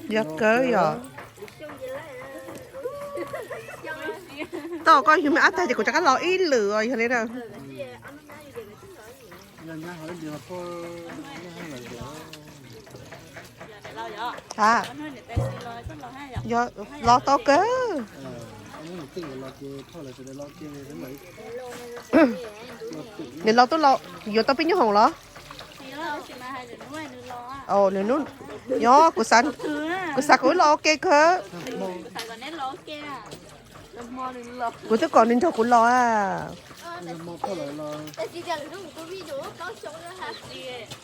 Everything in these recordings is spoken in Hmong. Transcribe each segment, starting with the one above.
Yog kawg yom. Tau koj yug me ab tag ces kuv rov qab los ib lwm os yog li na. Ha, yog los tau kawg. Nws los twb los yuav tau peb nyuag hoom los? Nws, yog, kuv xav kuv wb los ua ke kawg. Kuv twb kom nws nrog kuv los a.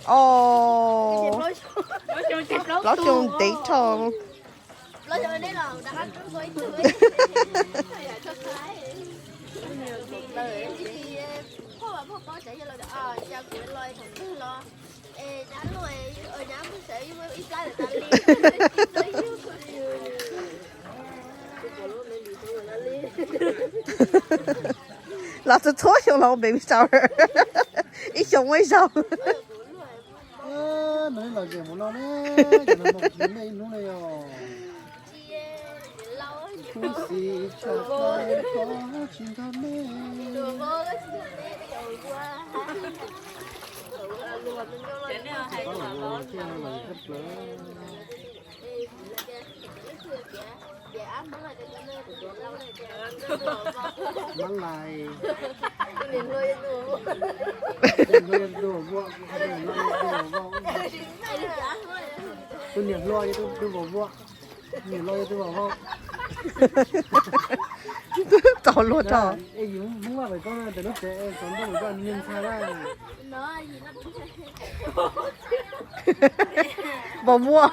Os, plaub xyoo ntev dhau. Los txhua txhua xyoo los ua baby shower, ib xyoo muaj ib zaug. Mab lais. Tus niam hluas yog tus vauv vuam, niam laus yog tus vauv vauv. Txaus luag rau. Es yus Hmoob Vaj pem koj ntawm lub tsev es xov ntuj koj niag ntxhais na. Vauv vuam.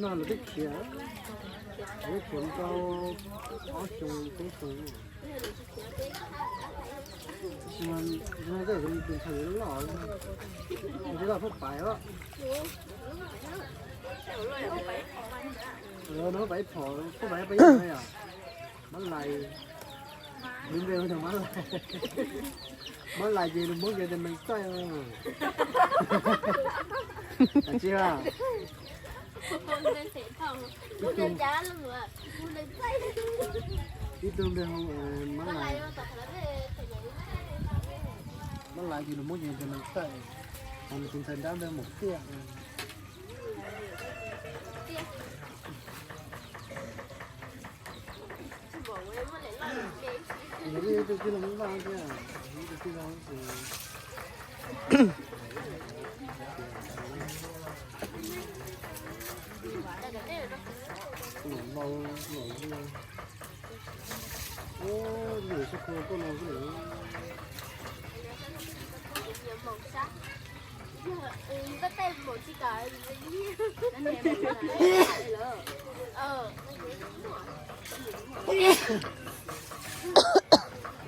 Lawv twb khiav, lawv twb khiav tau ob xyoo peb xyoo. Tab sis mas tus ntxhais loj, tus ntxhais loj pab pais os. Pab pais ib phom, pab pais ib phom yom. Mab lais, lub npe hu tias Mab lais. Mab lais ces lus Hmoob ces tias nees txaij. Tsis, ib tug npe hu Mab lais. Mab lais ces lus Hmoob ces tias nees txaij. Ho nws tus ntxhais nrab npe Maum Tiaj. Tus tij laug Hmoob Vaj thiab, tus tij laug, tus laus, tus laus zuag. Ua, nws sab kho koj no xwb lawm.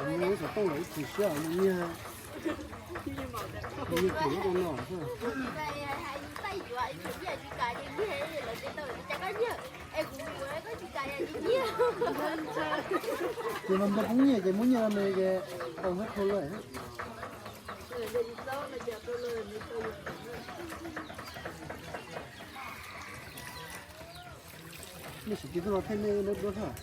Nws xov tooj lawm ib chim siab mus nyiag, nyiag tus no xwb. Ces los nrog poob nyiaj ces muab nyiaj rau nws ces tau hab khau lawm. Nej sim tig tuaj los thej nej lub duab xwb.